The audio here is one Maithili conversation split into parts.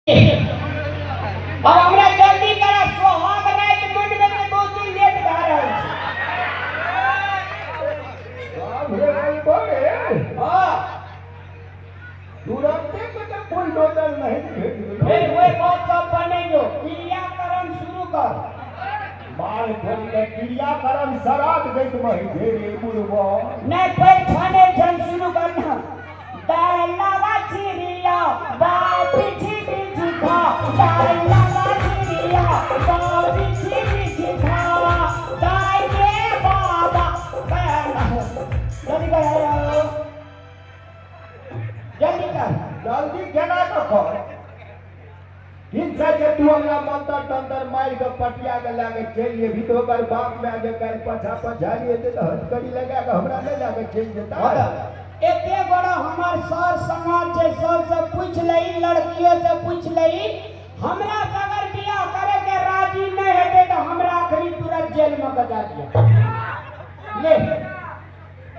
अब हमरा जल्दी करा, सोहाग राति मनबै के बहुत दिन लेट भए रहल छै। बाप रे बाप रे। हाँ। तुरंते के तऽ बुलडोजर नहीं भेट गेलो। फिर ओहि बात सब बनैयो, क्रियाक्रम शुरू कर। मार खोल के क्रियाक्रम सराद गैत मही ढेरे बुढ़बा। नहीं पैर छाने छन शुरू करना। दालवा चिड़िया बाबी छिड़ी झुका, दालवा चिड़िया बाबी छिड़ी झुका, दाई के बाबा। जल्दी कर, जल्दी कर। जल्दी केना कऽ कर? ठीक छै जे तू हमरा मंतर तंतर मारि कऽ पटिया के लए कऽ चलि जेबही तऽ ओकर बाप माय जे काल्हि पाछा पछाड़ी हेतै तऽ हथकड़ी लगा कऽ हमरा नहि लए कऽ चलि जेतै? एते बड़ा हमर सर समाज छै, सबसे पूछ लही, लड़कियों से पूछ लही, हमरा से अगर बियाह करे के राजी नहीं हेतै तऽ हमरा अखनी तुरंत जेल में गजा दिया ले।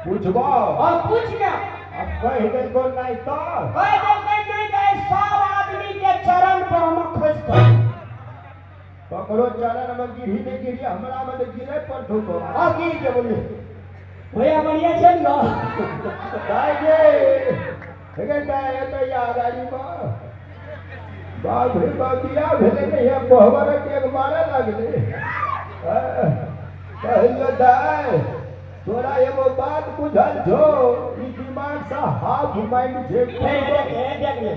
पूछबो? और पूछ ना। अब कहि देलको नहि तऽ? कह देलकै नहीं तऽ सब आदमी के चरण पर हम खसि पड़ब। ककरो चरण में गिरही नहि गिरही, हमरा में तऽ गिरे पड़तौ तोरा। आ की के बोली भैया, बढ़िया छै ने? दाइ गे, हे दाइ, एतऽ या गाड़ी में। बाप रे बाप, बियाह भेलै नहि है, कोहबर एक मारे लगलै। कहियो दाइ, तोरा एगो बात बुझल छौ? ई दिमाग से हाफ माइंड छै। हे देख, हे देख ले,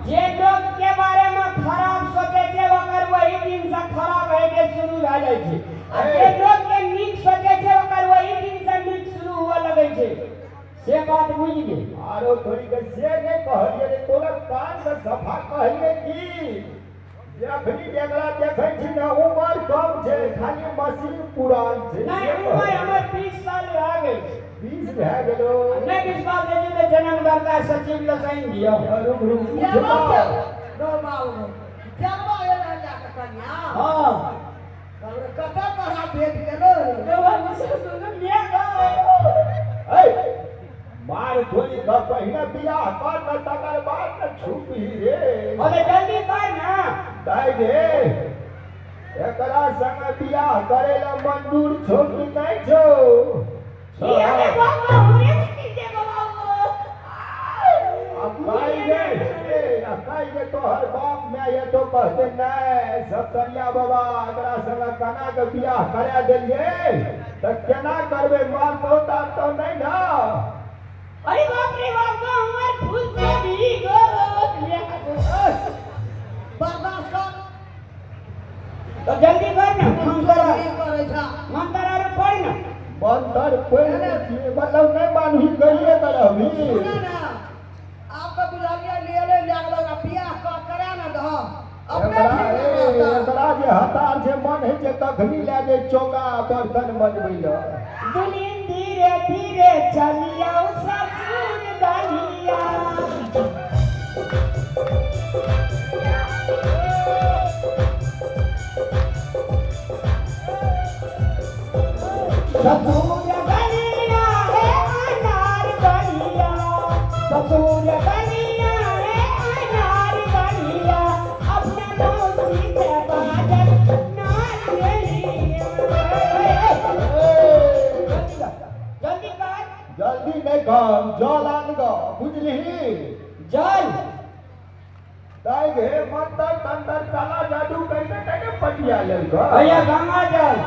जे लोग के बारे में खराब सोचे छै ओकर वही दिन से खराब है के शुरू भए जाइ छै, आ जे लोग के नीक सोचे छै ओकर वही दिन से नीक शुरू हुआ लगै छै, से बात बुझि गेल। आरो थोड़ी के से नहि कहलियै रे, तोरा कान से सफा कहलियै की जे अखनी जेकरा देखै छी ने उमर कम छै, खाली मशीन पुरान छै। नहीं, से उम्र कहलियै। हमर 20 साल भए गेल। 20 भए गेलो? नहि विश्वास है तऽ जन्मदाता सचिव लग साइन दियौ। रुक रुक, पूछबो। हाँ। कतऽ तोरा भेट गेलो रे? ऐ मार थोड़ी के पहिने बियाह कर न, तकर बाद न छुपी रे। अरे जल्दी कर ना। दाइ गे, एकरा संग बियाह करे ला मंजूर छौ कि नहि छौ? अरे बाबा, हमरे की दे बाबा। आ काल्हि गे, आ काल्हि जे तोहर बाप माय एतो कहते नहि सप्तरिया बाबा, एकरा संग केना के बियाह करा देलियै, तऽ केना करबै? मारतौ तारतौ नहि ने? अरे बाप रे बाप, हमर फूल से भी गो। बर्दाश्त कर। तो जल्दी कर ना, मंत्र। की करै छा? मंत्र आर पढ़ ना। मंत्र पढ़ि लै छियै, मतलब नहि मानही करिए करबही। सुना ना, आपके बुझलियै ले ले ले गेलो, बियाह कऽ करा ना दह अपने। एकरा ठीक ए, नहि रहता। एकरा जे हतार छै, मन होइ छै कखनी लए जाइ चौका बर्तन मजबै लए। दुल्हन धीरे धीरे चलियो ससुर गलिया, ससुर गलिया है अनार गलिया, ससुर गलिया है अनार गलिया, अपना मौसी से बाजल नार गलिया। जल्दी कर। जल्दी नहि कर, जल आन गऽ, बुझलिही? जल। दाइ गे, मंतर तंतर काला जादू करिके तै पटिया लेलको। भैया, गंगा जल।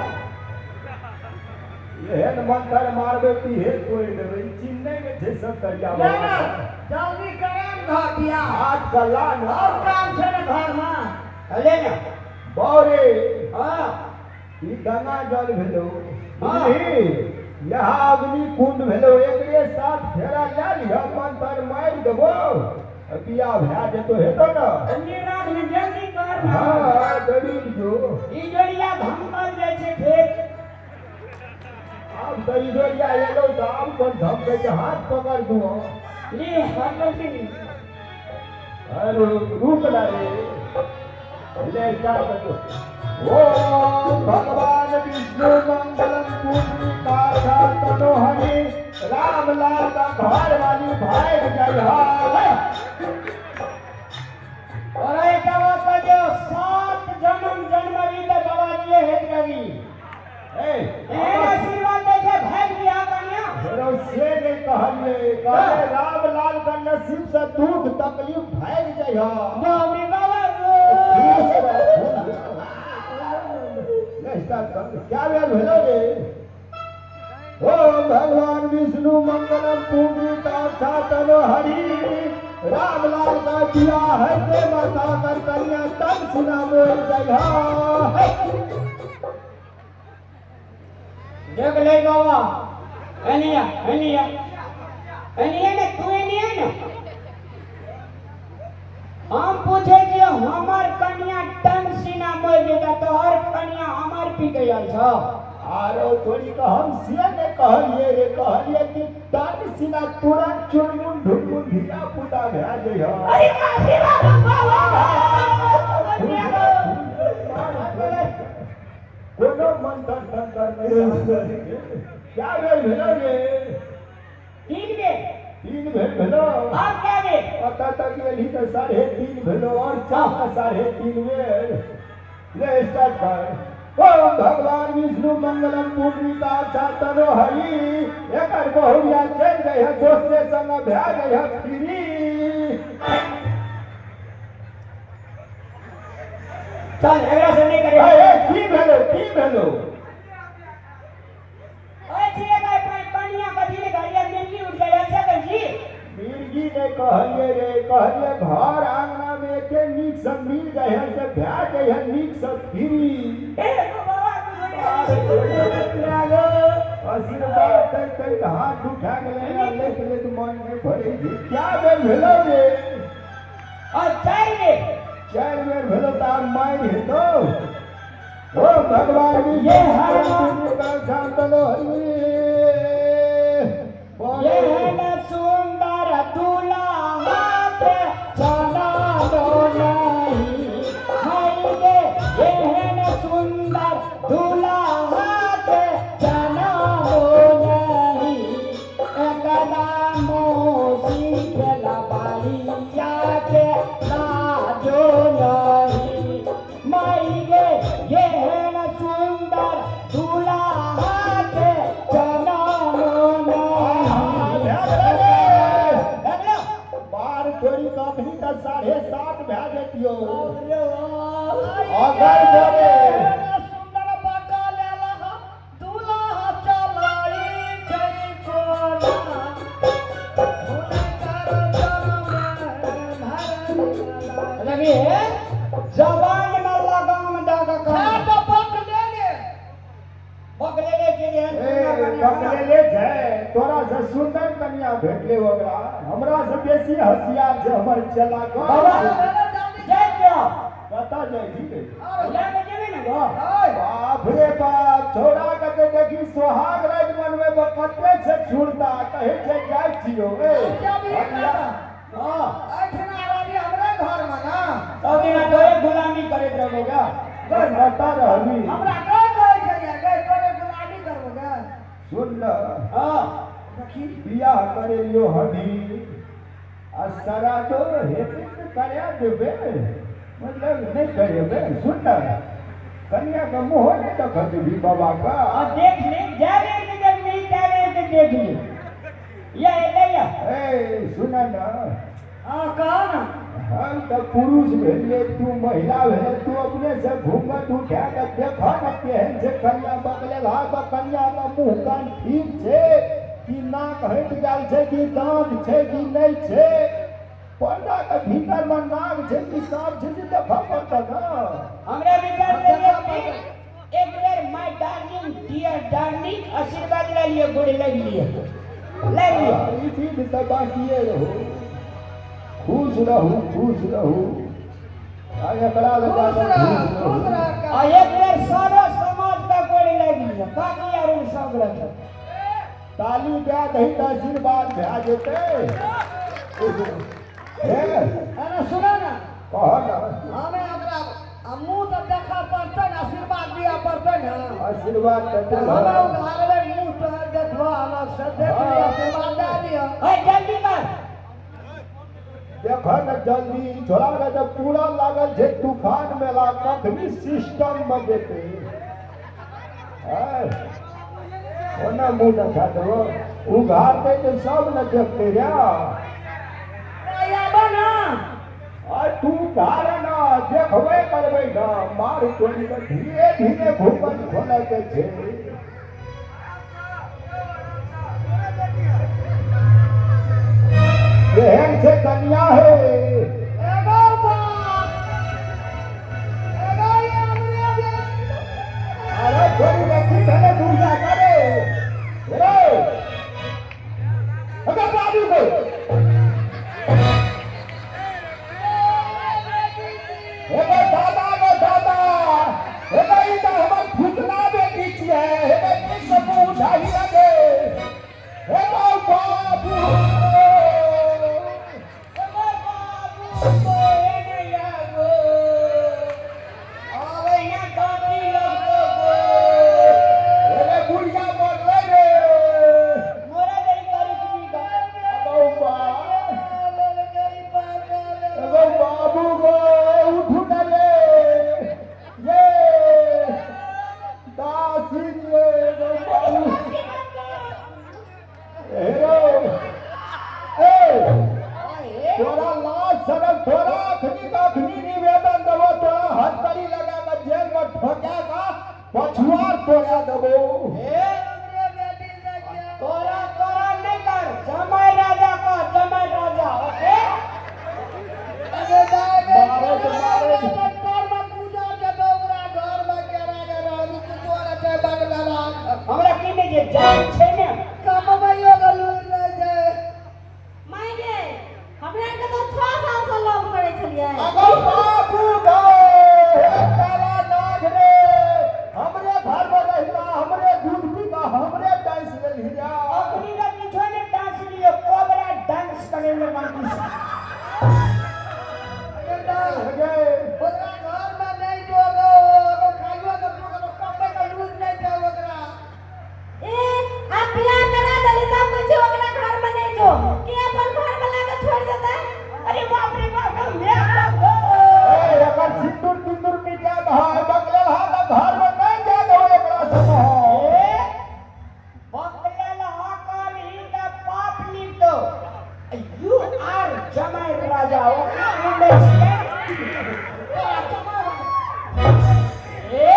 एहन मंतर मारबै पीहे तोड़ि देबै। ई चीज नहि ने छै सब तरिया। नहि नहि, जल्दी करा ने दह बियाह। हाथ कल्ला न। और काम छै ने घरमे। ले ना। बौरे। हाँ। ई गंगा जल भेलो। हाँ। बुझलिही? यहाँ अग्नि कुंड भेलो, एकरे साथ फेरा लए लिह, मंतर मारि देबो, बियाह भए जेतो, हेतो ने? निराज में जल्दी कर ना। हाँ, जरूर जो। ई जोड़िया धमकल जाइ छै फेर। आब तऽ ई जोड़िया एलो तऽ आब कोन धमकै छै? हाथ पकड़ दू। ले हाथ लग। अरे रुक ना रे, ले स्टार्ट कर दो। ओम भगवान विष्णु मंगलम पुण्डिरीकाक्ष तनोहरि, रामलाल का घर वाली भाग जाइ है। देबी। ए, एहन आशीर्वाद दै छै भागि बियाह कन्या। हेरो से नहि कहलियै, कहलियै रामलाल के नसीब से दुख तकलीफ भागि जइह। बाप रे बाबा। नहीं स्टार्ट कर। क्या भेल भेलो रे? ओम भगवान विष्णु मंगलम पुंडरीकाक्षा तनो हरि, रामलाल का बियाह है ते माता कर कन्या तब सुना मोर जइह। देख ले बाबा, एनिया एनिया एनिया ने, तू एनिया ने। हम पूछे कि हमर कन्या टन सीना मर जेता, तोहर कन्या हमर पी गयल छ। आरो थोड़ी का हम से ने कहलिए रे, कहलिए कि टन सीना तुरंत चुनमुन ढुनमुन धिया पुता भए जइह। अरे बाप रे बाबा, कोनो मंत्र तंत्र नहीं। क्या भेल भेलो रे? 3 बेर। 3 भेल भेलो। अब क्या बेर? अतः तक गेली तऽ 3.5 भेलो और 4 3.5 बेर। ले स्टार्ट कर। ओम भगवान विष्णु मंगलम पुंडरीकाक्षा तनो हरि, एकर बहुरिया चलि जाइ है दोसरे संग भए जाइ है फ्री। चल, एकरा से नहीं करे। ए, ए, की भेलो, की भेलो? ओए छिए का कन्या कथी ने गाड़िया मिर्गी उठ जाय ऐसा कर जी। मिर्गी ने कहलिए रे, कहलिए घर आंगना में एते नीक से मिल जाइ है से भए जाइ है नीक से फ्री। ए बाबा। आशीर्वाद दैत दैत हाथ उठा गेलै, लैत लैत मन नहि भरै छै। क्या बेर भेलो रे? और 4 बेर। 4 बेर भेलो तऽ आब मारि हेतौ। ओ भगवान ये हर शांतलो हरि। ये न सुंदर दूल्हा के चला लो नहीं हाय गे, ये न सुंदर दूल्हा के चला लो नहीं, एकदा मौसी खेला बाड़िया के लाजो नहीं माई गे, ये न सुंदर दूल्हा के चला लो नहीं। बार थोड़ी कखनी तऽ 7.5 भए जैतियौ। अगर बोले सुंदर बका लेला दूल्हा चलाई छै कोना, हुनकर जन्म भरल। लगे जबान में लगाम दऽ कऽ छा कह। तऽ बक ले ले। बकले ले के जे। ए, बकलेले छै, तोरा से सुंदर कन्या भेटले ओकरा, हमरा से बेसी होशियार छै हमर चेला। बाबा। जाइ छियौ। कतऽ जाइ छी रे? लए कऽ जेबै ने गो। बाप रे बाप, छौड़ा के तऽ देखी सोहाग राति मनबै मे कते छै छुड़ता, कहै छै जाइ छियौ। ए, हँ। एहिठिना रहबी हमरे घरमे ने। सब दिना तोरे गुलामी करैत रहबो गा। कतऽ रहबी? हमरा गै कहै छै गे, गै तोरे गुलामी करबो गे। सुन ल। हँ। देखी। बियाह करेलियो हमी आ सरादो हेतै तऽ करा देबै, मतलब नहि करेबै। सुन न, कन्या के मुँहो नहि देखऽ देबही बाबा का। आ देख ले, जाय बेर के देखबही तै बेर के देख ले। या एलै या। ए, सुन न। हँ, कह न। हम तऽ पुरुष भेलियै, तू महिला भेलै, तू अपने से घूंघट उठा कऽ देखऽ ने केहन छै कन्या। बकलेलहा के कन्या के मुँह कान ठीक छै कि नाक हटि गेल छै कि दाँत छै कि नहि छै, पर्दा के भीतर मे नाक छै कि साँप छै, से देखऽ पड़तै ने। हमरा विचार से एक बेर माय डार्लिंग डियर डार्लिंग आशीर्वाद ले लियो, गोड़ लग लियो, ले लियो। ई चीज तऽ बाकिए रहू, खुश रहू, खुश रहू, आ एकरा लग खुश जाकऽ रह, खुश खुश रहू। रह। आ एक बेर सारा समाज का गोड़ लग लियो, काकी आर सब रखे। ताली दए दही तऽ आशीर्वाद भए जेतै। हे। अरे सुन न। कह न। हमे ओकरा आ मुँह तऽ देखऽ पड़तै ने, आशीर्वाद दिअ पड़तै ने। आशीर्वाद तऽ तऽ देलह। हमे उघारबै मुँह तऽ देखबऽ, अलग से देख लिअ, आशीर्वाद दए दिअ। ओए जल्दी कर। देखऽ ने जल्दी, छोड़ा के तऽ पूरा लागल छै तूफान मेला, कखनी सिस्टम मे जेतै। आय, ओना मुँह देखा देबो उघार दे तऽ सब ने देखते रे। आबो ना। आ तू घर ना देखबे करबै ना, मार तोड़ि कऽ धीरे धीरे घुमन खोलै के छै। एहन छै कनिया हे। एगो बाप एगो ये हमरे बेटी। अरे छोरी रे, की भेलै बुढ़िया करे रे? अगर बाबू को हेगे दादा गो दादा, हेगे ई तऽ हमर फुटना बेटी छियै, हेगे की सब उठाही लगे हे गो बाबू। एगो बाबू को एने आगो, आबै ना काकी लगतो गो। हेगे बुढ़िया मरलै रे। मोरा देरी करी की गा। गौ बा, एगो बाबू गो, उठू न रे, ये दासी रे गो बाबू हेरो ए। तोरा लाज शरम, तोरा अखनी का अखनी निवेदन देबो, तोरा हथकड़ी लगा के जेल में ठोका का पछुआर तोड़ा देबो। ए तोरा तोरा नहीं कर, जमाई राजा का जमाई राजा। ओके हमरा की नहीं जे जान छै ने। माय गे, हमरा के तो 6 साल से लव करै छलियै। अगो बाबू गो, हे काला नाग रे, हमरे घर में रहिला, हमरे दूध पीता, हमरे डांस लेलही रे। अखनी का किछो ने डांस लियो, कोबरा डांस करे ले बाकी से। हे ए आप बियाह करा देली तब कहै छै ओकरा घर में नहीं जो, के अपन घर वाला के छोड़ देतै? अरे बाप रे बाप, हम मेरे बाप। ए एकर सिंदूर तिंदूर मिटा दह, बकलेल हा तऽ घर में नहीं जा दहो एकरा सब। ए बकलेल हकर ही का पाप लिखतो। You आर जमाई राजा। Okay understand? ए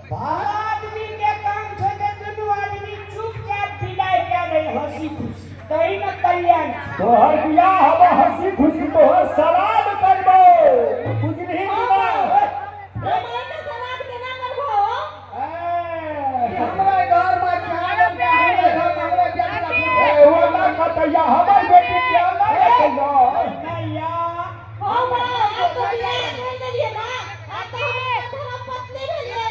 भला आदमी के काम छै जे दुनू आदमी चुपचाप विदाई कए दै हंसी खुशी, तही में कल्याण छै। तोहर बियाह हबो हंसी खुशी, तोहर सलाद करबो, बुझलिही कि ना? जमाई के सलाद केना करबो? ए, ए वो ना कतैया हमर बेटी के ना कतैया। नैया। हो बा, आप तो बियाह कर देलियै ना, आप तो हमर धर्म पत्नी भेलियै।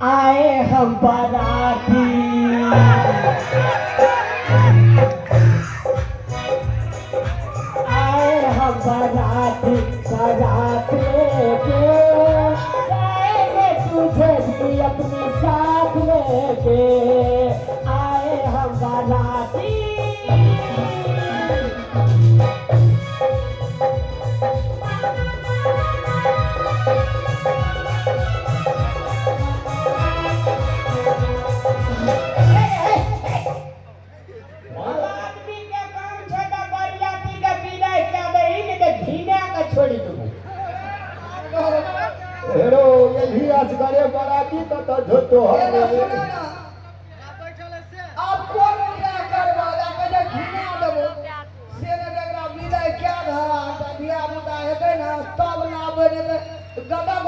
आए हम बाराती, आए हम बाराती, बारात लेके जाएंगे तुझे भी अपने साथ लेके, आए हम बाराती। भला आदमी के काम छै तऽ बरियाती के विदाई कए दही, नहि तऽ घिना के छोड़ि देबो। हेरो यही असगरे बराती कतऽ जो तोहर रे। आप कोन बियाह करबो लए जे घिना देबो से ने, जकरा विदाई क्या धरा तऽ धिया पुता हेतै ने तब लाबै, नहि तऽ गदब।